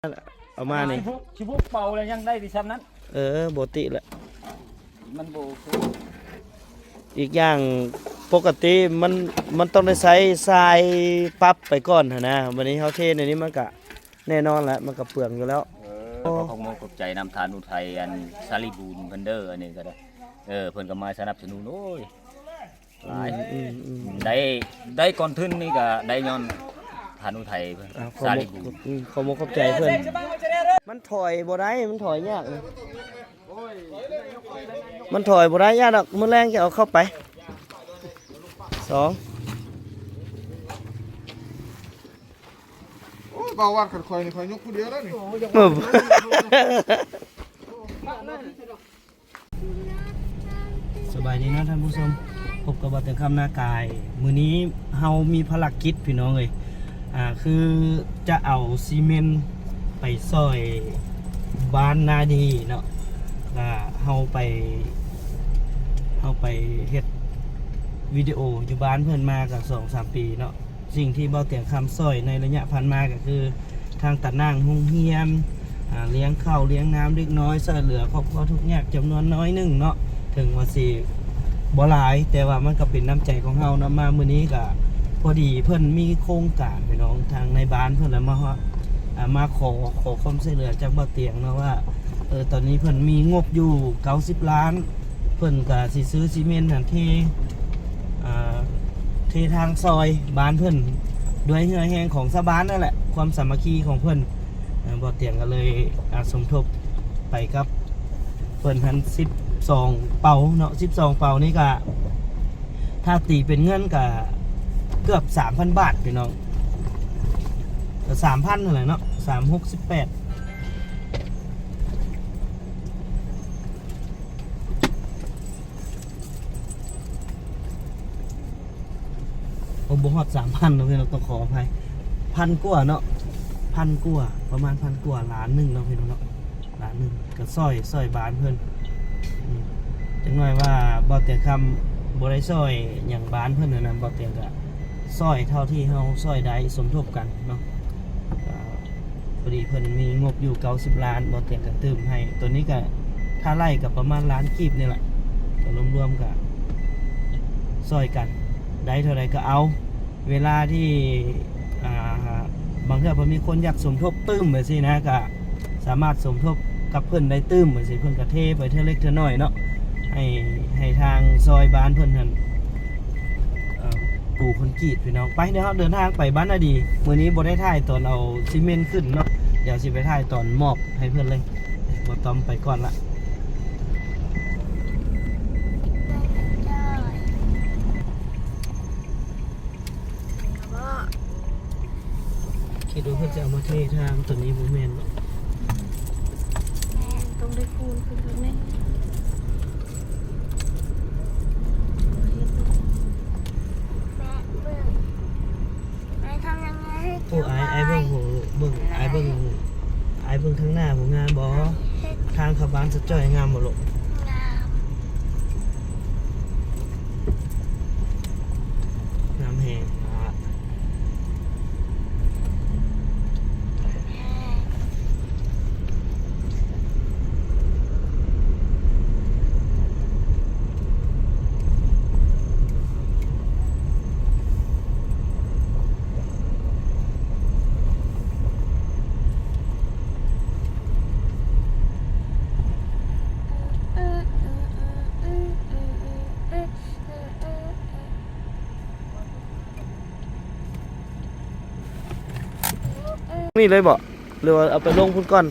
ເອົາມານີ້ ສິບຫົກ ສິບຫົກເປົາແລ້ວ ຍັງໄດ້ໄປຊ່ຳນັ້ນ. ເອີ ບໍ່ຕິລະ ມັນບໍ່ໂອເຄ. ອີກຢ່າງ ປົກກະຕິມັນ ມັນຕ້ອງໄດ້ໃຊ້ຊາຍປັບໄປກ່ອນຫັ້ນນະ. ບັດນີ້ເຮົາເທໃນນີ້ ມັນກະແນ່ນອນລະ ມັນກະເປືອງຢູ່ແລ້ວ. ເອີ ຂໍຂອບໃຈນຳທ່ານອຸໄທ ອັນ ສາລີບູນເພິ່ນເດີ. ອັນນີ້ກະໄດ້ ເອີ ເພິ່ນກະມາສະໜັບສະໜູນ ໂອ້ຍ ຫຼາຍ ອືມໆ ໄດ້ ໄດ້ກ້ອນທຶນນີ້ກະໄດ້ຍ້ອນທ່ານອຸໄທເພິ່ນ ອ່າ ສາລີບູນ. ອືມ ຂໍຂອບໃຈເພິ່ນ. ມັນຖອຍບໍ່ໄດ້ ມັນຖອຍຍາກ ມັນຖອຍບໍ່ໄດ້. ຢ້ານດອກ ມື້ແລງຈະເອົາເຂົ້າໄປ ສອງ ໂອ້ຍ ບ່າວວັດ ຄັນຂ້ອຍນີ້ ຂ້ອຍຍົກຜູ້ດຽວແລ້ວນີ້. ເອີ ສະບາຍດີເນາະທ່ານຜູ້ຊົມ ພົບກັບບ່າວແຕງຄຳນາກາຍ. ມື້ນີ້ເຮົາມີພາລະກິດພີ່ນ້ອງເອີຍ ອ່າ ຄືຈະເອົາຊີເມັນໄປຊ່ອຍບ້ານນາດີເນາະ. ກະເຮົາໄປ ເຮົາໄປເຮັດວິດີໂອຢູ່ບ້ານເພິ່ນມາກະສອງສາມປີເນາະ. ສິ່ງທີ່ບ່າວແຕງຄຳຊ່ອຍໃນໄລຍະຜ່ານມາກະຄື ທາງຕາໜ່າງໂຮງຮຽນ ອາ ລ້ຽງເຂົ້າລ້ຽງນ້ຳເດັກນ້ອຍ ຊ່ວຍເຫຼືອຄອບຄົວທຸກຍາກຈຳນວນໜ້ອຍໜຶ່ງເນາະ. ເຖິງວ່າຊິບໍ່ຫຼາຍ ແຕ່ວ່າມັນກະເປັນນ້ຳໃຈຂອງເຮົາເນາະ. ມາມື້ນີ້ກະພໍດີເພິ່ນມີໂຄງການພີ່ນ້ອງ ທາງນາຍບ້ານເພິ່ນລະມາຮອດ ອາ ມາຂໍ ຂໍຄວາມຊ່ວຍເຫຼືອຈາກບ່າວແຕງເນາະວ່າ ເອີ ຕອນນີ້ເພິ່ນມີງົບຢູ່ເກົ້າສິບລ້ານ ເພິ່ນກະຊິຊື້ຊີເມັນຫັ້ນເທ ອ່າ ເທທາງຊ່ອຍບ້ານເພິ່ນ ດ້ວຍເຫື່ອແຮງຂອງຊາວບ້ານນັ້ນແຫຼະ ຄວາມສາມັກຄີຂອງເພິ່ນ. ເອີ ບ່າວຕຽງກະເລີຍ ອ່າ ສົມທົບໄປກັບເພິ່ນຫັ້ນສິບສອງເປົາເນາະ. ສິບສອງເປົານີ້ກະ ຖ້າຕີເປັນເງິນກະເກືອບສາມພັນບາດພີ່ນ້ອງ ກະສາມພັນຫັ້ນແຫຼະເນາະ ສາມຫົກສິບແປດ ໂອ້ ບໍ່ຮອດສາມພັນເນາະພີ່ນ້ອງ ຕ້ອງຂໍອະໄພ ພັນກວ່າເນາະ ພັນກວ່າ ປະມານພັນກວ່າ ລ້ານໜຶ່ງເນາະພີ່ນ້ອງເນາະ ລ້ານໜຶ່ງ ກະຊ່ອຍ ຊ່ອຍບ້ານເພິ່ນ. ອືມ ຈັກໜ້ອຍວ່າບ່າວແຕງຄຳບໍ່ໄດ້ຊ່ອຍຫຍັງບ້ານເພິ່ນຫັ້ນນະ ບ່າວແຕງກະຊ່ອຍເທົ່າທີ່ເຮົາຊ່ອຍໄດ້ ສົມທົບກັນເນາະ. ກະພໍດີເພິ່ນມີງົບຢູ່ເກົ້າສິບລ້ານ ບ່າວແຕງກະຕື່ມໃຫ້ ໂຕນີ້ກະຖ້າໄລ່ກະປະມານລ້ານກີບນີ້ແຫຼະ ກະລວມໆກະຊ່ອຍກັນ ໄດ້ເທົ່າໃດກະເອົາ. ເວລາທີ່ ອ່າ ບາງເທື່ອເພິ່ນມີຄົນຢາກສົມທົບຕື່ມຈັ່ງຊີ້ນະ ກະສາມາດສົມທົບກັບເພິ່ນໄດ້ຕື່ມຈັ່ງຊີ້ ເພິ່ນກະເທໄປເທື່ອເລັກເທື່ອໜ້ອຍເນາະ ໃຫ້ ໃຫ້ທາງຊ່ອຍບ້ານເພິ່ນຫັ້ນ ເອີ ປູຄອນກຣີດພີ່ນ້ອງ. ໄປ ດຽວເຮົາເດີນທາງໄປບ້ານນາດີ. ມື້ນີ້ບໍ່ໄດ້ຖ່າຍຕອນເອົາຊີເມັນຂຶ້ນເນາະ ດຽວຊິໄປຖ່າຍຕອນມອບໃຫ້ເພິ່ນເລີຍ. ບ່າວຕ້ອມໄປກ່ອນລະ. ຄິດວ່າເພິ່ນຈະເອົາມາເທທາງ ໂຕນີ້ບໍ່ແມ່ນເນາະ ແມ່ນ ຕ້ອງໄດ້ຄູນຂຶ້ນເພິ່ນແນ່. ແມ່ເບິ່ງ ແມ່ທຳຍັງໄງໃຫ້ ໂອ້ ອ້າຍ ອ້າຍເບິ່ງ ເບິ່ງ ອ້າຍເບິ່ງ ອ້າຍເບິ່ງທາງໜ້າບໍ່ງາມບໍ່? ທາງເຂົ້າບ້ານສະຈ່ອຍງາມບໍ່ລູກ? ງາມ ງາມແຮງ. ນີ້ເລີຍບໍ່ ຫຼືວ່າເອົາໄປລົງພຸ້ນກ່ອນ?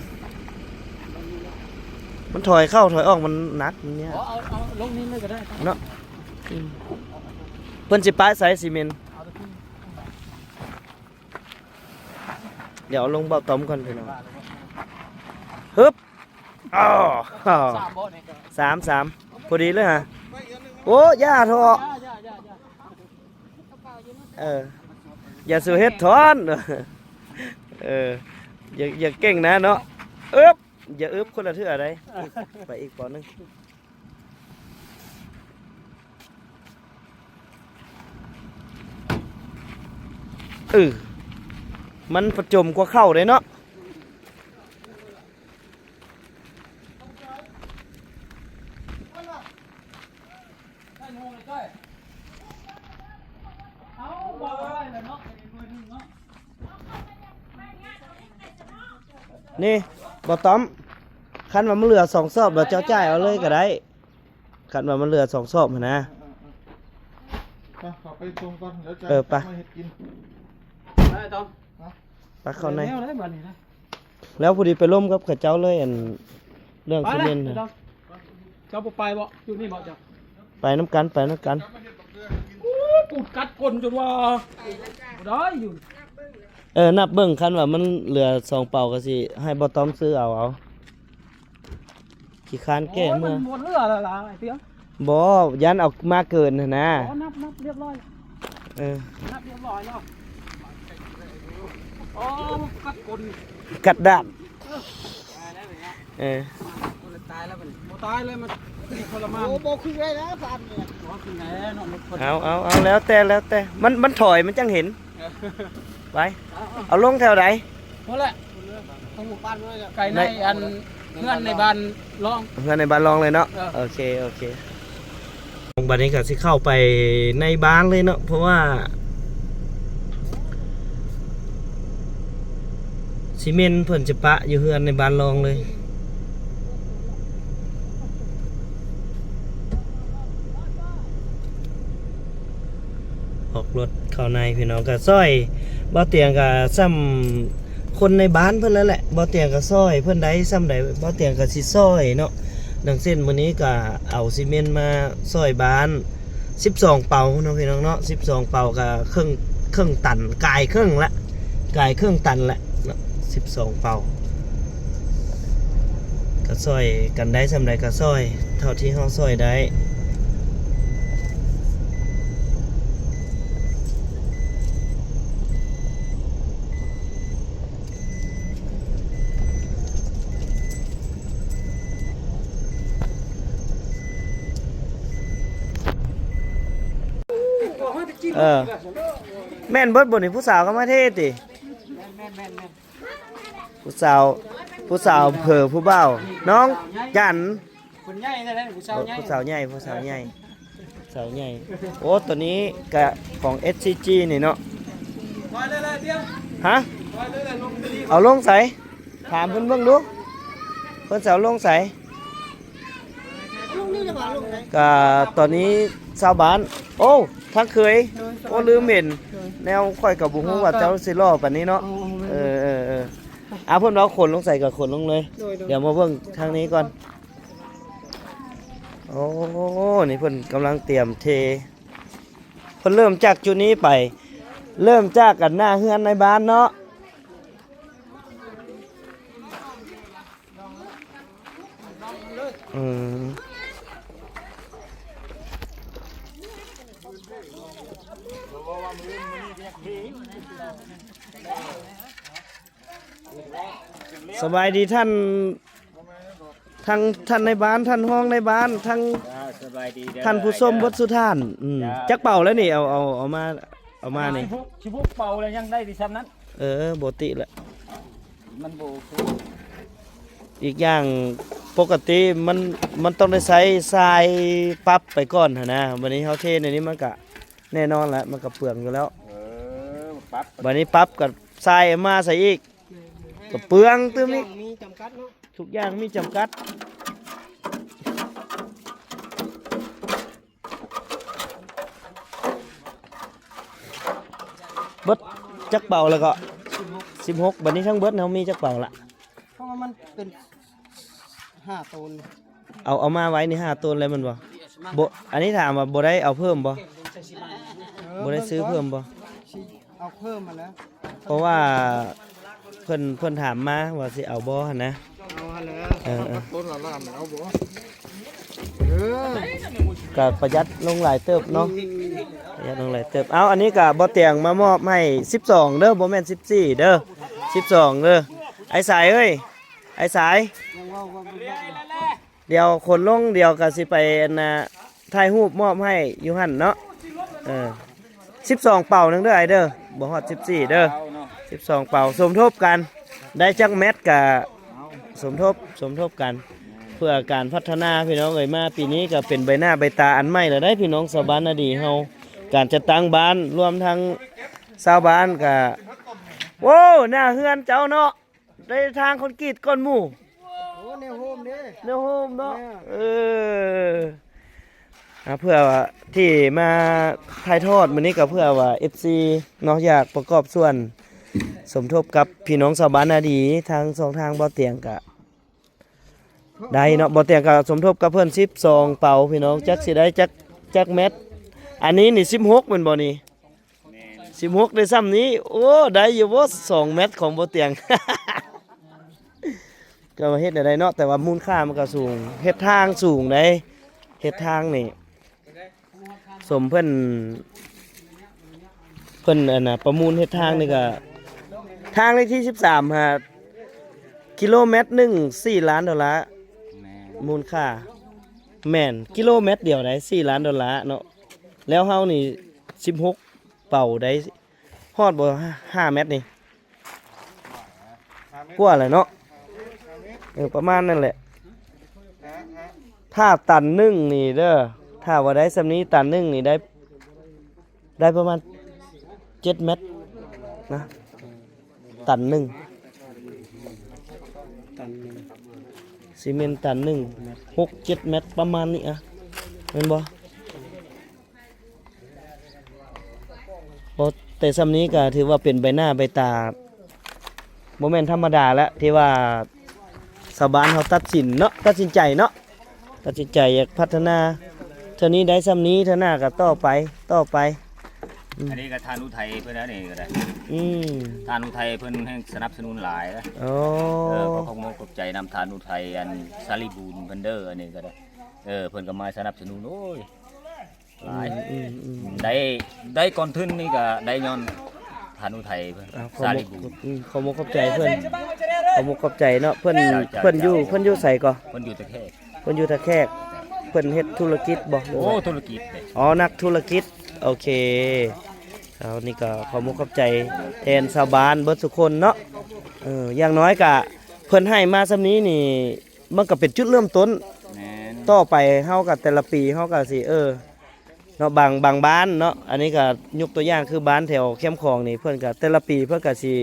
ມັນຖອຍເຂົ້າຖອຍອອກ ມັນໜັກ ມັນຍາກ. ເອົາ ເອົາ ເອົາລົງນີ້ເລີຍກະໄດ້ເນາະ. ອືມ ເພິ່ນຊິປະໃສ່ຊີເມັນ ເອົາໄປຂຶ້ນ ດຽວເອົາລົງເບົາຕ້ອມກ່ອນພີ່ນ້ອງ. ຮຶບ ອ້າວ ສາມ ສາມ ພໍດີເລີຍຫະ. ໂອ້ ຢ່າເທາະ ເອີ ຢ່າສູ່ເຮັດຖອນ ເອີ ຢ່າ ຢ່າເກັ່ງນະເນາະ. ອຶບ ຢ່າອຶບຄົນລະເທື່ອໃດ. ອີກ ໄປອີກປອໜຶ່ງ. ເອີ ມັນປະຈົມກວ່າເຂົ້າເດ້ເນາະ. ນີ້ ບໍ່ຕ້ອມ ຄັນວ່າມັນເຫຼືອສອງຊອບ ແລ້ວເຈົ້າຈ່າຍເອົາເລີຍກໍໄດ້ ຄັນວ່າມັນເຫຼືອສອງຊອບຫັ້ນນະ. ໄປ ເຂົ້າໄປສົ່ງກ່ອນ ດຽວຈະ ເອີ ໄປ ມາເຮັດກິນ ໄປຕ້ອມ ໄປເຂົ້າໃນ ແລ້ວໄດ້ບັດນີ້ນະ ແລ້ວພໍດີໄປລົມກັບເຂົາເຈົ້າເລີຍ ອັນ ເລື່ອງ ໄປ ຊີເມັນນະ ເຈົ້າບໍ່ໄປບໍ່? ຢູ່ນີ້ບໍ່ເຈົ້າ? ໄປນຳກັນ ໄປນຳກັນ. ໂອ້ຍ ປູດກັດກົ້ນຈົນວ່າບໍ່ໄດ້ຢູ່. ເອີ ນັບເບິ່ງ ຄັນວ່າມັນເຫຼືອສອງເປົາກໍຊິໃຫ້ບໍ່ຕ້ອມຊື້ເອົາ ເອົາ. ຂີ້ຄ້ານແກ້ເມືອ ບໍ່ ມັນບໍ່ເຫຼືອແລ້ວລະ ໄອ້ເຕີຍ. ບໍ່ ຢ້ານເອົາມາເກີນຫັ້ນນະ. ບໍ່ ນັບ ນັບຮຽບຮ້ອຍ. ເອີ ນັບຮຽບຮ້ອຍແລ້ວ. ໂອ້ ກັດກົ້ນ ກັດດ້ານ. ເອີ ຕາຍແລ້ວບັດນີ້ ບໍ່ຕາຍເລີຍ ມັນທໍລະມານ. ໂອ້ ບໍ່ຂຶ້ນໄດ້ນະ ສາມນີ້ ບໍ່ຂຶ້ນໄດ້ເນາະ. ເອົາ ເອົາ ເອົາ ແລ້ວແຕ່ ແລ້ວແຕ່ ມັນ ມັນຖອຍ ມັນຈັ່ງເຫັນ. ໄປ ເອົາ ເອົາລົງແຖວໃດ? ພຸ້ນແຫຼະ ທາງໝູ່ບ້ານພຸ້ນແຫຼະ ໃກ້ໃນ ໃນ ອັນ ເຮືອນໃນບ້ານລອງ ເຮືອນໃນບ້ານລອງເລີຍເນາະ. ເອີ ໂອເຄ ໂອເຄ. ບັດນີ້ກໍຊິເຂົ້າໄປໃນບ້ານເລີຍເນາະ ເພາະວ່າຊີເມັນເພິ່ນຈະປະຢູ່ເຮືອນໃນບ້ານລອງເລີຍ. ອອກລົດເຂົ້າໃນ ພີ່ນ້ອງກໍຊ່ອຍ ບ່າວຕຽງກໍສ່ຳຄົນໃນບ້ານເພິ່ນນັ້ນແຫຼະ ບ່າວຕຽງກໍຊ່ອຍເພິ່ນໄດ້ສ່ຳໃດ ບ່າວຕຽງກໍຊິຊ່ອຍເນາະ. ດັ່ງເຊັ່ນ ມື້ນີ້ກໍເອົາຊີເມັນມາຊ່ອຍບ້ານ ສິບສອງເປົາເນາະ ພີ່ນ້ອງເນາະ ສິບສອງເປົາກໍເຄິ່ງ ເຄິ່ງຕັນ ກາຍເຄິ່ງລະ ກາຍເຄິ່ງຕັນລະເນາະ ສິບສອງເປົາ. ກໍຊ່ອຍກັນໄດ້ສ່ຳໃດກໍຊ່ອຍເທົ່າທີ່ເຮົາຊ່ອຍໄດ້. ເອີ ແມ່ນເບິດບໍ່ນີ້? ຜູ້ສາວກໍມາເທຕິ? ແມ່ນໆໆໆ ຜູ້ສາວ ຜູ້ສາວເຜີຜູ້ບ່າວ ນ້ອງຈັນ. ຜູ້ໃຫຍ່ແທ້ໆ ຜູ້ສາວໃຫຍ່ ຜູ້ສາວໃຫຍ່ ຜູ້ສາວໃຫຍ່ ຜູ້ສາວໃຫຍ່. ໂອ້ ຕົວນີ້ກະຂອງ ເອັສຊີຈີ ນີ້ເນາະ. ຮະ? ເອົາລົງໃສ? ຖາມເພິ່ນເບິ່ງດູ ເພິ່ນຊິເອົາລົງໃສ? ກະຕອນນີ້ຊາວບ້ານ ໂອ້ ທາງເຄີຍ ໂອ້ ລືມເຫັນ ແນວຂ້ອຍກໍບໍ່ຮູ້ວ່າເຈົ້າຊິຫຼໍ່ປານນີ້ເນາະ. ເອີ ເອີ ເອີ ອາ ເພິ່ນວ່າຂົນລົງໃສກໍຂົນລົງເລີຍ. ດຽວມາເບິ່ງທາງນີ້ກ່ອນ. ໂອ້ ນີ້ເພິ່ນກຳລັງຕຽມເທ ເພິ່ນເລີ່ມຈາກຈຸດນີ້ໄປ ເລີ່ມຈາກອັນໜ້າເຮືອນໃນບ້ານເນາະ. ອືມ ສະບາຍດີທ່ານ ທັງທ່ານນາຍບ້ານ ທ່ານຮອງນາຍບ້ານ ທັງ ເຈົ້າ ສະບາຍດີເດີ ທ່ານຜູ້ຊົມເບິດສູ່ທ່ານ. ອືມ ເຈົ້າ ຈັກເປົາແລ້ວນີ້? ເອົາ ເອົາ ເອົາມາ ເອົາມານີ້ ສິບຫົກ ສິບຫົກເປົາແລ້ວ ຍັງໄດ້ແຕ່ຊ່ຳນັ້ນ. ເອີ ບໍ່ຕິແຫຼະ ມັນບໍ່ໂອເຄ. ອີກຢ່າງປົກກະຕິມັນ ມັນຕ້ອງໄດ້ໃຊ້ຊາຍປັບໄປກ່ອນຫັ້ນນະ ບັດນີ້ເຮົາເທໃນນີ້ມັນກະແນ່ນອນແຫຼະ ມັນກະເປືອງຢູ່ແລ້ວ. ເອີ ປັບ ບັດນີ້ປັບກັບຊາຍເອົາມາໃສ່ອີກ ກະເປືອງຕື່ມອີກ. ທຸກຢ່າງມີຈຳກັດເນາະ ທຸກຢ່າງມີຈຳກັດ. ເບິດຈັກເປົາແລ້ວກໍ? ສິບຫົກ ສິບຫົກ. ບັດນີ້ທັງເບິດເຮົາມີຈັກເປົາລະ? ເພາະວ່າມັນເປັນຫ້າໂຕນ. ເອົາ ເອົາມາໄວ້ນີ້ຫ້າໂຕນແລ້ວແມ່ນບໍ່? ບໍ່ ອັນນີ້ຖາມວ່າບໍ່ໄດ້ເອົາເພີ່ມບໍ່? ເອີ ບໍ່ໄດ້ຊື້ເພີ່ມບໍ່? ເອົາເພີ່ມຫັ້ນແຫຼະ ເພາະວ່າເພິ່ນ ເພິ່ນຖາມມາວ່າຊິເອົາບໍ່ຫັ້ນນະ. ເອົາຫັ້ນແຫຼະ ເອີ ເອີ ຕົ້ນລະລ້ານເອົາບໍ່? ເອີ ກະປະຢັດລົງຫຼາຍເຕີບເນາະ ປະຢັດລົງຫຼາຍເຕີບ. ເອົາ ອັນນີ້ກະບໍ່ຕຽງມາມອບໃຫ້ສິບສອງເດີ ບໍ່ແມ່ນສິບສີ່ເດີ ສິບສອງເດີ. ອ້າຍສາຍເອີຍ ອ້າຍສາຍ ດຽວຂົນລົງ ດຽວກະຊິໄປ ອັນນ່າ ຖ່າຍຮູບມອບໃຫ້ຢູ່ຫັ້ນເນາະ. ເອີ ສິບສອງເປົາໜຶ່ງເດີອ້າຍເດີ ບໍ່ຮອດສິບສີ່ເດີ ສິບສອງເປົາ. ສົມທົບກັນ ໄດ້ຈັກແມັດກະສົມທົບ ສົມທົບກັນ ເພື່ອການພັດທະນາພີ່ນ້ອງເອີຍ. ມາປີນີ້ກະເປັນໃບໜ້າໃບຕາອັນໃໝ່ແລ້ວເດ້ພີ່ນ້ອງຊາວບ້ານນາດີເຮົາ ການຈັດຕັ້ງບ້ານ ລວມທັງຊາວບ້ານກະ ໂອ້ ໜ້າເຮືອນເຈົ້າເນາະ. ໄດ້ທາງຄອນກຣີດກ່ອນໝູ່. ໂອ້ ແນວໂຮມເດ້ ແນວໂຮມເນາະ. ແມ່ນ ເອີ ອ່າ ເພື່ອທີ່ມາຖ່າຍທອດມື້ນີ້ ກໍເພື່ອວ່າເອັຟຊີເນາະ ຢາກປະກອບສ່ວນສົມທົບກັບພີ່ນ້ອງຊາວບ້ານນາດີ ທາງຊ່ອງທາງບໍ່ຕຽງກະ ໄດ້ເນາະ. ບໍ່ຕຽງກໍສົມທົບກັບເພິ່ນສິບສອງເປົາພີ່ນ້ອງ. ຈັກຊິໄດ້ຈັກ ຈັກແມັດ. ອັນນີ້ນີ້ສິບຫົກແມ່ນບໍ່ນີ້? ແມ່ນ ສິບຫົກໄດ້ຊ່ຳນີ້. ໂອ້ ໄດ້ຢູ່ບໍ່ສອງແມັດຂອງບໍ່ຕຽງ? ກໍເຮັດໄດ້ເນາະ ແຕ່ວ່າມູນຄ່າມັນກໍສູງ. ເຮັດທາງສູງເດ້ ເຮັດທາງນີ້ ສົມເພິ່ນ ເພິ່ນ ອັນນ່າ ປະມູນເຮັດທາງນີ້ກໍ ທາງເລກທີສິບສາມຫາ ກິໂລແມັດໜຶ່ງສີ່ລ້ານໂດລາ. ແມ່ນ ມູນຄ່າ ແມ່ນ ກິໂລແມັດດຽວໃດສີ່ລ້ານໂດລາເນາະ. ແລ້ວເຮົານີ້ສິບຫົກເປົາໄດ້ ຮອດບໍ່ ຫ້າແມັດນີ້? ກວ່າແຫຼະເນາະ. ເອີ ປະມານນັ້ນແຫຼະ. ຖ້າຕັນໜຶ່ງນີ້ເດີ ຖ້າວ່າໄດ້ຊ່ຳນີ້ ຕັນໜຶ່ງນີ້ໄດ້ ໄດ້ປະມານເຈັດແມັດນະ ຕັນໜຶ່ງ. ຕັນໜຶ່ງ ຊີເມັນຕັນໜຶ່ງ ຫົກເຈັດແມັດປະມານນີ້ອະ ແມ່ນບໍ່? ບໍ່ ແຕ່ຊ່ຳນີ້ກໍຖືວ່າເປັນໃບໜ້າໃບຕາ ບໍ່ແມ່ນທຳມະດາແລ້ວ ທີ່ວ່າຊາວບ້ານເຮົາຕັດສິນເນາະ ຕັດສິນໃຈເນາະ ຕັດສິນໃຈຢາກພັດທະນາ. ເທື່ອນີ້ໄດ້ຊ່ຳນີ້ ເທື່ອໜ້າກໍຕໍ່ໄປ ຕໍ່ໄປ. ອືມ ອັນນີ້ກໍທ່ານອຸໄທເພິ່ນ ອັນນີ້ກໍໄດ້ ອືມ ທ່ານອຸໄທເພິ່ນແຮ່ງສະໜັບສະໜູນຫຼາຍ. ໂອ້ ເອີ ຂໍຂອບອົກຂອບໃຈນຳທ່ານອຸໄທ ອັນ ສາລີບູນເພິ່ນເດີ ອັນນີ້ກໍໄດ້. ເອີ ເພິ່ນກໍມາສະໜັບສະໜູນ ໂອ້ຍ ຫຼາຍ ອືມ ອືມ ໄດ້ ໄດ້ກ່ອນທຶນນີ້ກໍໄດ້ຍ້ອນທ່ານອຸໄທເພິ່ນ ອ່າ ສາລີບູນ. ອືມ ຂໍອົກຂອບໃຈເພິ່ນ ຂໍອົກຂອບໃຈເນາະ. ເພິ່ນ ເຈົ້າ ເຈົ້າ ເພິ່ນຢູ່ ເຈົ້າ ເພິ່ນຢູ່ໃສກໍ? ເພິ່ນຢູ່ທ່າແຂກ ເພິ່ນຢູ່ທ່າແຂກ. ເພິ່ນເຮັດທຸລະກິດບໍ່? ໂອ້ ທຸລະກິດເດ້. ອໍ ນັກທຸລະກິດ. ໂອເຄ ເອົາ ນີ້ກໍຂໍອົກຂອບໃຈແທນຊາວບ້ານເບິດທຸກຄົນເນາະ. ເອີ ຢ່າງໜ້ອຍກະເພິ່ນໃຫ້ມາຊ່ຳນີ້ນີ້ ມັນກໍເປັນຈຸດເລີ່ມຕົ້ນ. ແມ່ນ ຕໍ່ໄປເຮົາກໍແຕ່ລະປີເຮົາກໍຊິ ເອີ ເນາະ ບາງ ບາງບ້ານເນາະ ອັນນີ້ກໍຍົກຕົວຢ່າງຄືບ້ານແຖວແຄມຂອງນີ້ ເພິ່ນກໍແຕ່ລະປີເພິ່ນກໍຊິ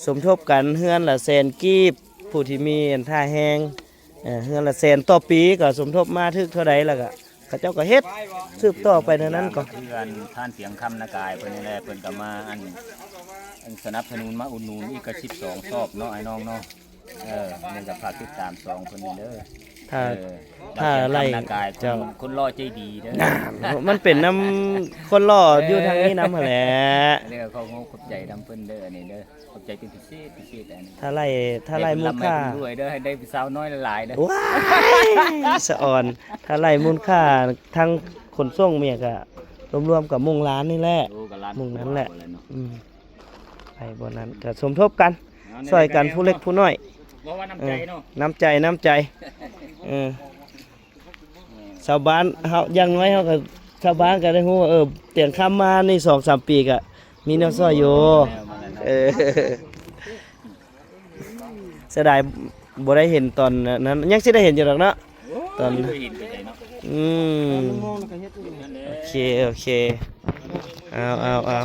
ສົມທົບກັນ ເຮືອນລະແສນກີບ ຜູ້ທີ່ມີອັນທ່າແຮງ ເອີ ເຮືອນລະແສນຕໍ່ປີ ກໍສົມທົບມາຖືກເທົ່າໃດ ແລ້ວກໍເຂົາເຈົ້າກໍເຮັດສືບຕໍ່ໄປແນວນັ້ນກໍ ຄືອັນທ່ານຕຽງຄຳນາກາຍເພິ່ນນີ້ແຫຼະ ເພິ່ນກໍມາອັນ ອັນສະໜັບສະໜູນ ມາອຸດໜູນອີກກໍສິບສອງຊອບເນາະ ອ້າຍນ້ອງເນາະ. ເອີ ນີ້ກໍຝາກຕິດຕາມຊ່ອງເພິ່ນນີ້ເດີ. ຖ້າ ເອີ ຖ້າໄລ່ ເຈົ້າ ຄົນຫຼໍ່ໃຈດີເດີ. ນາ ມັນເປັນນຳຄົນຫຼໍ່ຢູ່ທາງນີ້ນຳຫັ້ນແຫຼະ. ເດີ ຂໍຂອບໃຈນຳເພິ່ນເດີ ອັນນີ້ເດີ ຂອບໃຈເປັນພິເສດ ພິເສດ ອັນນີ້ ຖ້າໄລ່ ຖ້າໄລ່ມູນຄ່າ ໃຫ້ເພິ່ນລ່ຳໃຫ້ເພິ່ນລວຍເດີ ໃຫ້ໄດ້ຜູ້ສາວນ້ອຍຫຼາຍໆເດີ. ວ້າຍ ສະອອນ ຖ້າໄລ່ມູນຄ່າທັງຂົນສົ່ງເມຍກະລວມໆກະມົງລ້ານນີ້ແຫຼະ. ໂອ້ ກະລ້ານ ມົງນັ້ນແຫຼະ ກວ່າແລ້ວເນາະ. ອືມ ໄປບ່ອນນັ້ນກໍສົມທົບກັນ ເອົາ ຊ່ອຍກັນ ແນວໃດກໍແນວ ຜູ້ເລັກຜູ້ນ້ອຍ. ເວົ້າວ່ານ້ຳໃຈເນາະ ເອີ ນ້ຳໃຈ ນ້ຳໃຈ ເອີ ຊາວບ້ານເຮົາ ຢ່າງໜ້ອຍເຮົາກໍ ຊາວບ້ານກໍໄດ້ຮູ້ວ່າ ເອີ ຕຽງຄຳມານີ້ສອງສາມປີກໍມີແນວຊ່ອຍຢູ່. ເອີ ເສຍດາຍບໍ່ໄດ້ເຫັນຕອນນັ້ນ ຍັງຊິໄດ້ເຫັນຢູ່ດອກເນາະ. ໂອ້ຍ ຕອນ ບໍ່ເຫັນໄປໃສເນາະ. ອືມ ໂອເຄ ໂອເຄ ເອົາ ເອົາ ເອົາ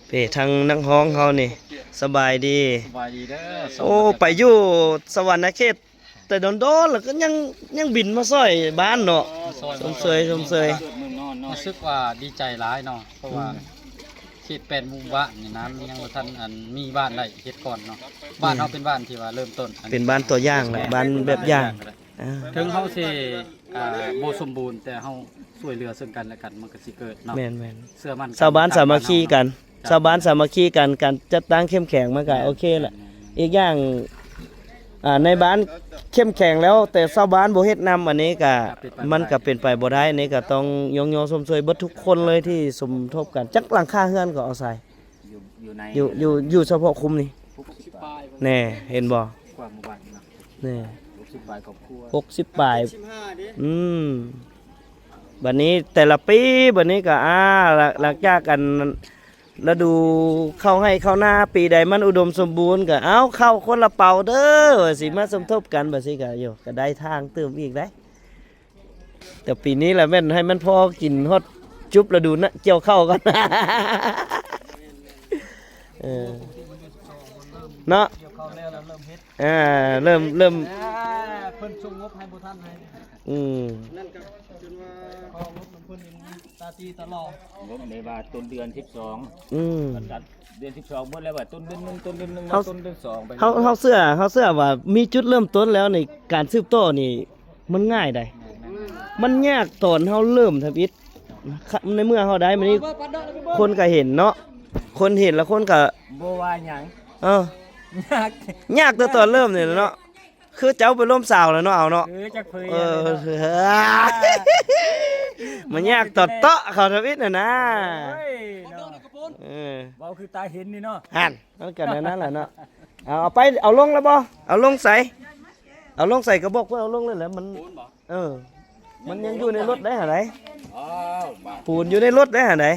ເປັນທາງນັກຮ້ອງເຮົານີ້ ສະບາຍດີ ສະບາຍດີເດີ. ໂອ້ ໄປຢູ່ສະຫວັນນະເຂດແຕ່ດົນໆ ແລ້ວກໍຍັງ ຍັງບິນມາຊ່ອຍບ້ານເນາະ. ເອີ ຊ່ອຍ ຊົມເຊີຍ ຊົມເຊີຍ ເມືອງນອນເນາະ. ຮູ້ສຶກວ່າດີໃຈຫຼາຍເນາະ ເພາະວ່າ ອືມ ເຂດແປດໝູ່ບ້ານນີ້ນະ ມັນຍັງບໍ່ທັນ ອັນ ມີບ້ານໃດເຮັດກ່ອນເນາະ. ບ້ານເຮົາ ແມ່ນ ເປັນບ້ານທີ່ວ່າເລີ່ມຕົ້ນ ເປັນບ້ານຕົວຢ່າງແຫຼະ ແມ່ນ ບ້ານແບບຢ່າງ. ເຖິງເຮົາຊິ ອ່າ ບໍ່ສົມບູນ ແຕ່ເຮົາຊ່ວຍເຫຼືອເຊິ່ງກັນແລະກັນ ມັນກໍຊິເກີດເນາະ. ແມ່ນໆ ເຊື່ອໝັ້ນກັນ ຊາວບ້ານສາມັກຄີກັນ ເຈົ້າ ຊາວບ້ານສາມັກຄີກັນ ການຈັດຕັ້ງເຂັ້ມແຂງ ມັນກໍ ແມ່ນ ໂອເຄແຫຼະ. ແມ່ນໆ ອີກຢ່າງ ອ່າ ໃນບ້ານເຂັ້ມແຂງແລ້ວ ແຕ່ຊາວບ້ານບໍ່ເຮັດນຳ ອັນນີ້ກໍ ກໍເປັນໄປ ມັນກໍເປັນໄປບໍ່ໄດ້. ອັນນີ້ກໍຕ້ອງຍ້ອງຍໍຊົມຊ່ວຍເບິດທຸກຄົນເລີຍທີ່ສົມທົບກັນ. ຈັກຫຼັງຄາເຮືອນກໍເອົາໃສ່ ຢູ່ ຢູ່ໃນ ຢູ່ ຢູ່ ຢູ່ສະເພາະຄຸ້ມນີ້ ຫົກສິບປາຍ ແນ່ ເຫັນບໍ່? ກວ່າໝູ່ບ້ານເນາະ ແນ່ ຫົກສິບປາຍຄອບຄົວ ຫົກສິບປາຍ ຫົກສິບຫ້າເດ້. ອືມ ບັດນີ້ແຕ່ລະປີ ບັດນີ້ກໍ ອ່າ ຫຼັງ ຫຼັງຈາກອັນ ລະດູເຂົ້າໄຮ່ເຂົ້ານາ ປີໃດມັນອຸດົມສົມບູນ ກໍເອົາເຂົ້າຄົນລະເປົາເດີ ວ່າຊິມາສົມທົບກັນ ບັດຊິກໍ ໂຢ ກໍໄດ້ທາງຕື່ມອີກໄດ໋. ແຕ່ປີນີ້ລະແມ່ນໃຫ້ມັນພໍກິນຮອດຈຸບລະດູນະ ກ່ຽວເຂົ້າກ່ອນ. ເອີ ແ ເນາະ ກ່ຽວເຂົ້າແລ້ວ ແລ້ວເລີ່ມເຮັດ ອ່າ ເລີ່ມ ເລີ່ມ ອ່າ ເພິ່ນສົ່ງງົບໃຫ້ບໍ່ທັນໃຫ້ ອືມ ນັ້ນກໍຈົນວ່າຂໍງົບນຳເພິ່ນນີ້ຕາຕີຕະຫຼອດ ງົບນີ້ວ່າຕົ້ນເດືອນສິບສອງ ອືມ ເດືອນສິບສອງໝົດແລ້ວວ່າຕົ້ນເດືອນໜຶ່ງ ຕົ້ນເດືອນໜຶ່ງ ເຮົາ ຕົ້ນເດືອນສອງໄປ ເຮົາ ເຮົາເຊື່ອ ເຮົາເຊື່ອວ່າມີຈຸດເລີ່ມຕົ້ນແລ້ວນີ້ ການສືບຕໍ່ນີ້ມັນງ່າຍໃດ໋ ມັນຍາກຕອນເຮົາເລີ່ມທຳອິດ ໃນເມື່ອເຮົາໄດ້ມານີ້ ຄົນກໍເຫັນເນາະ ຄົນເຫັນແລ້ວຄົນກໍບໍ່ວ່າຫຍັງ ເອີ ຍາກ ຍາກແຕ່ຕອນເລີ່ມນີ້ແຫຼະເນາະ ຄືເຈົ້າໄປລົມສາວແລ້ວເນາະ ເອົາເນາະ ເອີ ຈັກເຜີຍ ເອີ ມັນຍາກຕອນເຕາະເຂົ້າທຳອິດຫັ້ນນາ ໂອ້ຍເນາະ ເອີ ເວົ້າຄືຕາເຫັນນີ້ເນາະ ຫັ້ນ ມັນກໍແນວນັ້ນແຫຼະເນາະ ເອົາ ເອົາໄປ ເອົາລົງແລ້ວບໍ່ ເອົາລົງໃສ ເອົາລົງໃສ່ກະບອກເພິ່ນ ເອົາລົງເລີຍແຫຼະ ມັນ ເອີ ມັນຍັງຢູ່ໃນລົດໄດ້ຫັ້ນໃດ ອ້າວ ບາດ ປູນຢູ່ໃນລົດໄດ້ຫັ້ນໃດ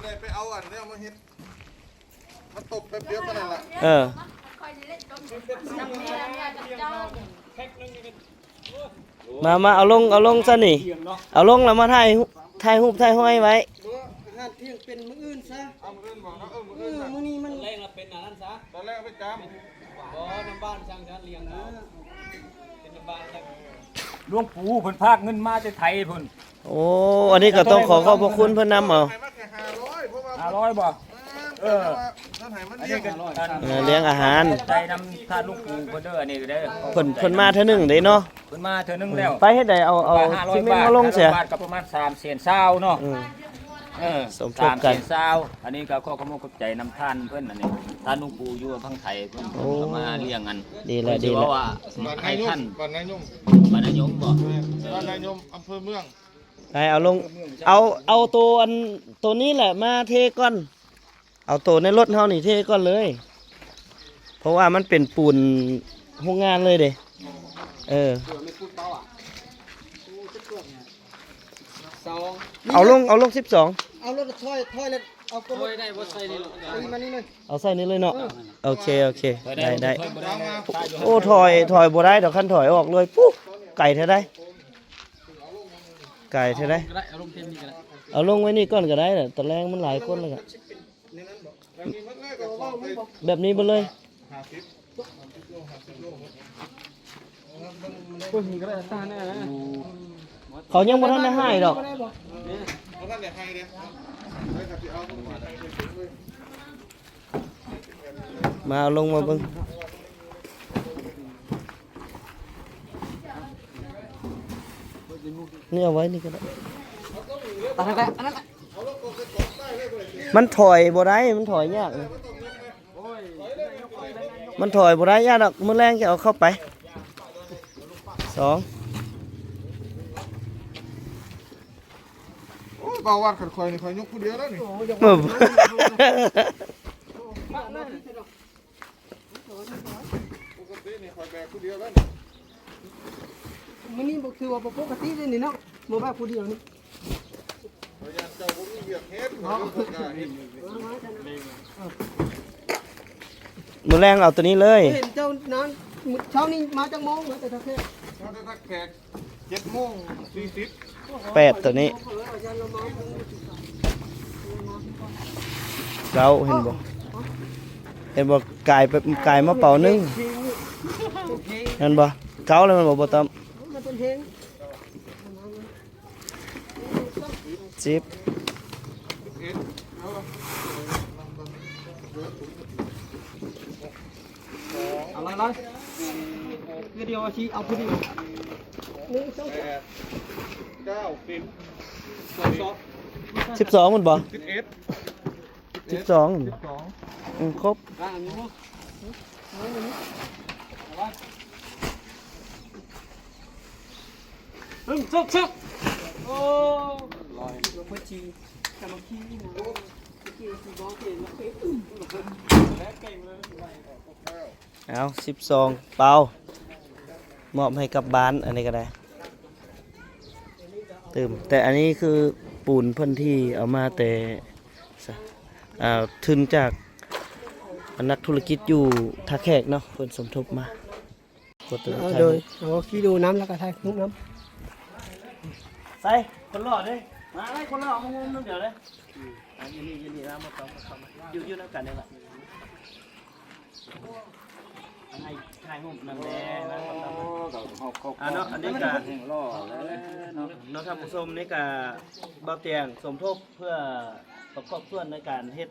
ໄດ້ໄປເອົາອັນແນວມາເຮັດ ມາຕົບແປັບດຽວເທົ່ານັ້ນລະ ເອີ ມາ ມາ ເອົາລົງ ເອົາລົງຊະນີ້ ເອົາລົງແລ້ວມາຖ່າຍ ຖ່າຍຮູບຖ່າຍຮອຍໄວ້ ບໍ່ ອາຫານທ່ຽງເປັນມື້ອື່ນຊະ ເອົາມື້ອື່ນບໍ່ເນາະ ເອີ ມື້ອື່ນ ເອີ ມື້ນີ້ມັນ ຕອນແລງລະເປັນອັນນັ້ນຊະ ຕອນແລງໄປຈຳ ບໍ່ ນຳບ້ານຊ່າງຊັ້ນລ້ຽງເອົາ ເປັນນຳບ້ານຊ່າງ ຫຼວງປູ່ເພິ່ນພາກເງິນມາແຕ່ໄທພຸ້ນ ໂອ້ ອັນນີ້ກໍຕ້ອງຂໍຂອບພະຄຸນເພິ່ນນຳເອົາ ໃຫ້ມາແຄ່ຫ້າຮ້ອຍ ເພາະວ່າ ຫ້າຮ້ອຍບໍ່ ເອີ ແຕ່ວ່າເພິ່ນໃຫ້ມາລ້ຽງ ອັນນີ້ກໍ ເອີ ລ້ຽງອາຫານ ໃຈນຳທ່ານຫຼວງປູ່ເພິ່ນເດີ ອັນນີ້ກໍເດີ ເພິ່ນ ເພິ່ນມາເທື່ອໜຶ່ງເດ້ເນາະ ເພິ່ນມາເທື່ອໜຶ່ງແລ້ວ ໄປເຮັດໃດ ເອົາ ເອົາ ເອົາຫ້າຮ້ອຍ ຊິແມ່ນມາລົງເສຍ ຫ້າຮ້ອຍບາດກໍປະມານສາມແສນຊາວເນາະ ອືມ ເອີ ສົມທົບກັນ ສາມແສນຊາວ ອັນນີ້ກໍຂໍຂອບອົກຂອບໃຈນຳທ່ານເພິ່ນ ອັນນີ້ ທ່ານຫຼວງປູ່ຢູ່ຝັ່ງໄທເພິ່ນ ໂອ້ ກໍມາລ້ຽງອັນ ດີແລ້ວ ດີແລ້ວ ເພິ່ນຊິເວົ້າວ່າ ບ້ານນາຍົມ ບ້ານນາຍົມ ບ້ານນາຍົມບໍ່ ແມ່ນ ເອີ ບ້ານນາຍົມ ອຳເພີເມືອງ ໄປເອົາລົງ ເອົາ ເອົາໂຕອັນ ໂຕນີ້ແຫຼະມາເທກ່ອນ ເອົາໂຕໃນລົດເຮົານີ້ເທກ່ອນເລີຍ ເພາະວ່າມັນເປັນປູນໂຮງງານເລີຍເດ້ ເອີ ສອງ ເອົາລົງ ເອົາລົງສິບສອງ ເອົາລົດຖອຍ ຖອຍແລ້ວເອົາກົນລົດ ຖອຍໄດ້ບໍ່ໃສ່ນີ້ ມານີ້ເລີຍ ເອົາໃສ່ນີ້ເລີຍເນາະ ເອີ ໂອເຄ ໂອເຄ ໄດ້ ໄດ້ ໂອ້ ຖອຍ ຖອຍບໍ່ໄດ້ດອກ ຄັນຖອຍອອກເລີຍ ປູ້ ໄກແທ້ໃດ ໄກແທ້ໃດ ເອົາລົງເຕັມນີ້ກໍໄດ້ ເອົາລົງໄວ້ນີ້ກ່ອນກໍໄດ້ແຫຼະ ຕອນແລງມັນຫຼາຍຄົນແລ້ວກໍ ແບບນີ້ເບິດເລີຍ ເຂົາຍັງບໍ່ທັນໄດ້ໃຫ້ດອກ ມາເອົາລົງມາເບິ່ງ ນີ້ເອົາໄວ້ນີ້ກໍໄດ້ ອັນນັ້ນແຫຼະ ອັນນັ້ນແຫຼະ ມັນຖອຍບໍ່ໄດ້ ມັນຖອຍຍາກ ມັນຖອຍບໍ່ໄດ້ ຢ້ານດອກ ມື້ແລງຈະເອົາເຂົ້າໄປ ສອງ ໂອ້ຍ ບ່າວວັດ ຄັນຂ້ອຍນີ້ ຂ້ອຍຍົກຜູ້ດຽວແລ້ວນີ້ ເອີ ປົກກະຕິນີ້ຂ້ອຍແບກຜູ້ດຽວແລ້ວນີ້ ມື້ນີ້ບໍ່ ຖືວ່າບໍ່ປົກກະຕິເດ້ນີ້ເນາະ ບໍ່ແບກຜູ້ດຽວນີ້ ຂ້ອຍຢ້ານເຈົ້າບໍ່ມີວຽກເຮັດ ຂ້ອຍເລີຍບໍ່ກ້າເຮັດ ມື້ແລງເອົາໂຕນີ້ເລີຍ ເຫັນເຈົ້ານັ້ນ ເຊົ້ານີ້ມາຈັກໂມງ ມາແຕ່ທ່າແຂກ ມາແຕ່ທ່າແຂກ ເຈັດໂມງສີ່ສິບ ແປດໂຕນີ້ ເກົ້າ ເຫັນບໍ່ ເຫັນບໍ່ ກາຍໄປ ກາຍມາເປົາໜຶ່ງ ແມ່ນບໍ່ ເກົ້າແລ້ວແມ່ນບໍ່ ບໍ່ຕ້ອມ ມັນເປັນເຮງ ສິບ ເອົາຫຼາຍໆ ຄືດຽວຊິເອົາຜູ້ດຽວ ໜຶ່ງ ສອງ ສາມ ແປດ ເກົ້າ ສິບ ສອງ ສິບສອງ ມັນບໍ່ ສິບເອັດ ສິບສອງ ສິບສອງ ອືມ ຄົບ ເອີ ຊຶບ ຊຶບ ໂອ້ ລອຍ ເພື່ອຊິສາມັກຄີນະ ເອົາ ສິບສອງ ເປົາ ມອບໃຫ້ກັບບ້ານ ອັນນີ້ກໍໄດ້ ຕື່ມ ແຕ່ອັນນີ້ຄືປູນເພິ່ນທີ່ເອົາມາແຕ່ ອ່າ ທຶນຈາກ ອາ ນັກທຸລະກິດຢູ່ທ່າແຂກເນາະ ເພິ່ນສົມທົບມາ ກົດໂຕ ເອີ ຖ່າຍຮູບ ໂດຍ ໂອ້ ຂີ່ດູນ້ຳແລ້ວກໍຖ່າຍຮູບນຳ ໃສ່ ຄົນຫຼໍ່ເດ້ ມາເລີຍ ຄົນຫຼໍ່ ມາໂຮມນຳດຽວເດ້. ຢູ່ນີ້ ຢູ່ນີ້ນະ ບໍ່ຕ້ອງເຂົ້າມາ ຢູ່ ຢູ່ນຳກັນນີ້ລະ ໃຫ້ຖ່າຍຮູບນຳແດ່ນະ ເອົາເນາະ ອັນນີ້ກະ ເນາະ ທ່ານຜູ້ຊົມ ນີ້ກະ ບ່າວຕຽງສົມທົບເພື່ອປະກອບສ່ວນໃນການເຮັດ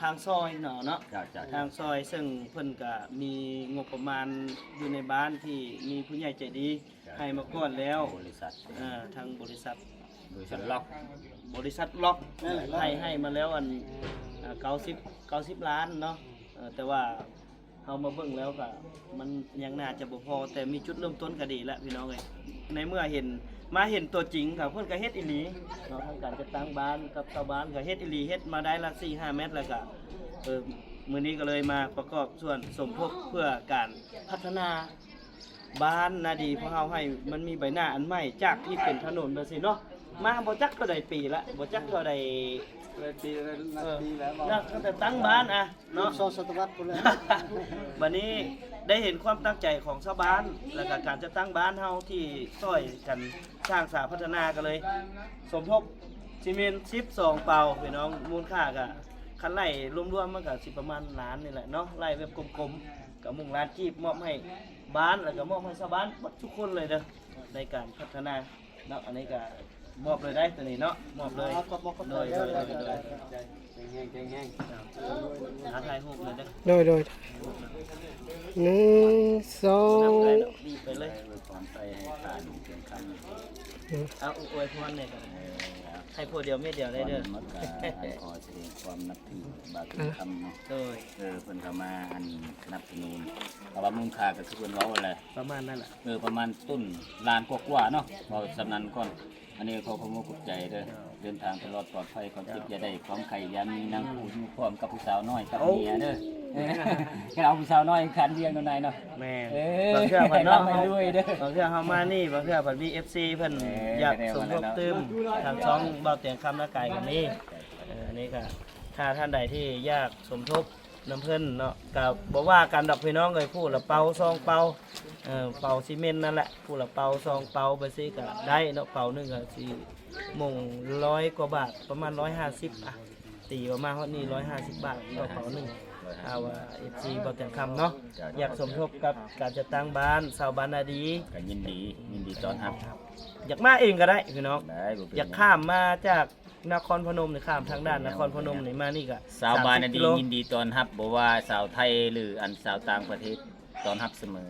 ທາງຊອຍເນາະ ເນາະ ເຈົ້າ ເຈົ້າ ທາງຊອຍ ເຊິ່ງເພິ່ນກະມີງົບປະມານຢູ່ໃນບ້ານທີ່ມີຜູ້ໃຫຍ່ໃຈດີ ເຈົ້າ ໃຫ້ມາກ່ອນແລ້ວ ບໍລິສັດ ເອີ ທາງບໍລິສັດ ບໍລິສັດລັອກ ບໍລິສັດລັອກ ນັ້ນແຫຼະ ໃຫ້ ໃຫ້ມາແລ້ວ ອັນ ເກົ້າສິບ ເກົ້າສິບລ້ານເນາະ ເອີ ແຕ່ວ່າ ເຮົາມາເບິ່ງແລ້ວກະ ມັນຍັງໜ້າຈະບໍ່ພໍ ແຕ່ມີຈຸດເລີ່ມຕົ້ນກະດີລະພີ່ນ້ອງເອີຍ ໃນເມື່ອເຫັນ ມາເຫັນຕົວຈິງກະ ເພິ່ນກະເຮັດອີ່ຫຼີເນາະ ທາງການຈັດຕັ້ງບ້ານກັບຊາວບ້ານກະເຮັດອີ່ຫຼີ ເຮັດມາໄດ້ລະສີ່ຫ້າແມັດ ແລ້ວກະ ເອີ ມື້ນີ້ກະເລີຍມາປະກອບສ່ວນສົມທົບເພື່ອການພັດທະນາ ບ້ານນາດີພວກເຮົາໃຫ້ມັນມີໃບໜ້າອັນໃໝ່ ຈາກທີ່ເປັນຖະໜົນແບບຊີ້ເນາະ ມາບໍ່ຈັກເທົ່າໃດປີລະ ບໍ່ຈັກເທົ່າໃດ ຫຼາຍປີແລ້ວ ເອີ ນັບປີແລ້ວ ນັບຕັ້ງແຕ່ຕັ້ງບ້ານອະເນາະ ສອງສະຕະວັດພຸ້ນແຫຼະ ບັດນີ້ໄດ້ເຫັນຄວາມຕັ້ງໃຈຂອງຊາວບ້ານ ແລ້ວກະການຈັດຕັ້ງບ້ານເຮົາທີ່ຊ່ອຍກັນສ້າງສາພັດທະນາ ກະເລີຍສົມທົບຊິເມັນສິບສອງເປົາ ພີ່ນ້ອງ ມູນຄ່າກະ ຄັນໄລ່ລວມໆ ມັນກະຊິປະມານລ້ານນີ້ແຫຼະເນາະ ໄລ່ແບບກົມໆ ກະມຸ້ງລ້ານກີບ ມອບໃຫ້ບ້ານ ແລ້ວກະມອບໃຫ້ຊາວບ້ານເບິດທຸກຄົນເລີຍເດີ ໃນການພັດທະນາເນາະ ອັນນີ້ກະມອບເລີຍໄດ໋ ໂຕນີ້ເນາະ ມອບເລີຍ ຂອບໃຈ ໂດຍ ໂດຍ ໂດຍ ໂດຍ ເກັ່ງໆ ເກັ່ງໆ ອ່າ ຖ່າຍຮູບເລີຍເດີ ໂດຍ ໂດຍ ໜຶ່ງ ສອງ ໄປເລີຍ ອວຍພອນໄປໃຫ້ທ່ານເປັນຄຳ ອືມ ເອົາອວຍພອນແດ່ ເອີ ໃຫ້ຜູ້ດຽວເມັດດຽວໄດ້ເດີ ກ່ອນໝົດກະຂໍສະແດງຄວາມນັບຖືບ່າວເປັນຄຳເນາະ ໂດຍ ເອີ ເພິ່ນກະມາອັນສະໜັບສະໜູນ ເພາະວ່າມູນຄ່າກະຄືເພິ່ນເວົ້າຫັ້ນແຫຼະ ປະມານນັ້ນລະ ເອີ ປະມານຕົ້ນລ້ານກວ່າໆ ເນາະ ເວົ້າສ່ຳນັ້ນກ່ອນ ອັນນີ້ຂໍຂອບອົກຂອບໃຈເດີ ເດີນທາງຕະຫຼອດປອດໄພ ຄວາມເຈັບຢ່າໄດ້ ຄວາມໄຂ້ຢ່າມີ ນັ່ງຄູ່ຢູ່ພ້ອມກັບຜູ້ສາວນ້ອຍກັບເມຍເດີ ກະເອົາຜູ້ສາວນ້ອຍຄັນວຽງນຳນາຍເນາະ ແມ່ນ ເອີ ບາງເທື່ອເພິ່ນເນາະ ບາງເທື່ອເຮົາມານີ້ ບາງເທື່ອເພິ່ນມີເອັຟຊີເພິ່ນ ເອີ ຢາກສົມທົບຕື່ມ ທາງຊ່ອງບ່າວຕຽງຄຳນາກາຍກະມີ ເອີ ອັນນີ້ກະ ຖ້າທ່ານໃດທີ່ຢາກສົມທົບ ນຳເພິ່ນເນາະ ກະບໍ່ວ່າກັນດອກພີ່ນ້ອງເອີຍ ຜູ້ລະເປົາສອງເປົາ ເອີ ເປົາຊີເມັນນັ້ນແຫຼະ ຜູ້ລະເປົາສອງເປົາ ແບບຊີ້ກະໄດ້ເນາະ ເປົາໜຶ່ງກະຊິມົງຮ້ອຍກວ່າບາດ ປະມານຮ້ອຍຫ້າສິບ ອະ ຕີວ່າມາຮອດນີ້ຮ້ອຍຫ້າສິບບາດຕໍ່ເປົາໜຶ່ງ ຖ້າວ່າເອັຟຊີບ່າວຕຽງຄຳເນາະ ຢາກສົມທົບກັບການຈັດຕັ້ງບ້ານ ຊາວບ້ານນາດີ ກະຍິນດີ ຍິນດີຕ້ອນຮັບ ຢາກມາເອງກະໄດ້ພີ່ນ້ອງ ຢາກຂ້າມມາຈາກ ນະຄອນພະນົມນີ້ ຂ້າມທາງດ້ານນະຄອນພະນົມນີ້ມານີ້ກະ ຊາວບ້ານນາດີ ສາມສິບກິໂລ ຍິນດີຕ້ອນຮັບ ບໍ່ວ່າຊາວໄທ ຫຼື ອັນຊາວຕ່າງປະເທດ ຕ້ອນຮັບສະເໝີ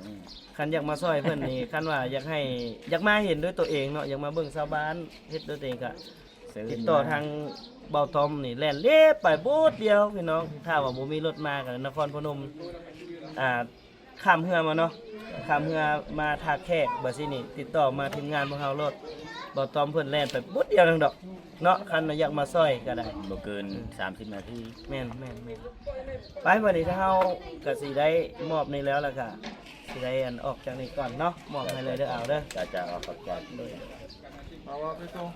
ຄັນຢາກມາຊ່ອຍເພິ່ນນີ້ ຄັນວ່າຢາກໃຫ້ ຢາກມາເຫັນດ້ວຍຕົວເອງເນາະ ຢາກມາເບິ່ງຊາວບ້ານເຮັດດ້ວຍຕົວເອງກະ ເຊີນ ຕິດຕໍ່ ມາທາງບ່າວຕ້ອມນີ້ ແລ່ນເລັບໄປບຶດດຽວພີ່ນ້ອງ ຖ້າວ່າບໍ່ມີລົດມາກະນະຄອນພະນົມ ອ່າ ຂ້າມເຮືອມາເນາະ ຂ້າມເຮືອມາທ່າແຂກ ບາດຊີ້ນີ້ຕິດຕໍ່ມາທີມງານພວກເຮົາໂລດ ບ່າວຕ້ອມເພິ່ນແລ່ນໄປບຶດດຽວໜຶ່ງດອກເນາະ ຄັນວ່າຢາກມາຊ່ອຍກະໄດ້ ບໍ່ເກີນ ອືມ ສາມສິບນາທີ ແມ່ນໆໆ ໄປ ບາດນີ້ທາງເຮົາກະຊິໄດ້ມອບນີ້ແລ້ວ ແລ້ວກະຊິໄດ້ອັນອອກຈາກນີ້ກ່ອນເນາະ ມອບໃຫ້ເລີຍເດີ ເອົາເດີ ເຈົ້າ ເຈົ້າ ຂອບໃຈ ໂດຍ ເອົາວ່າໄປສົ່ງ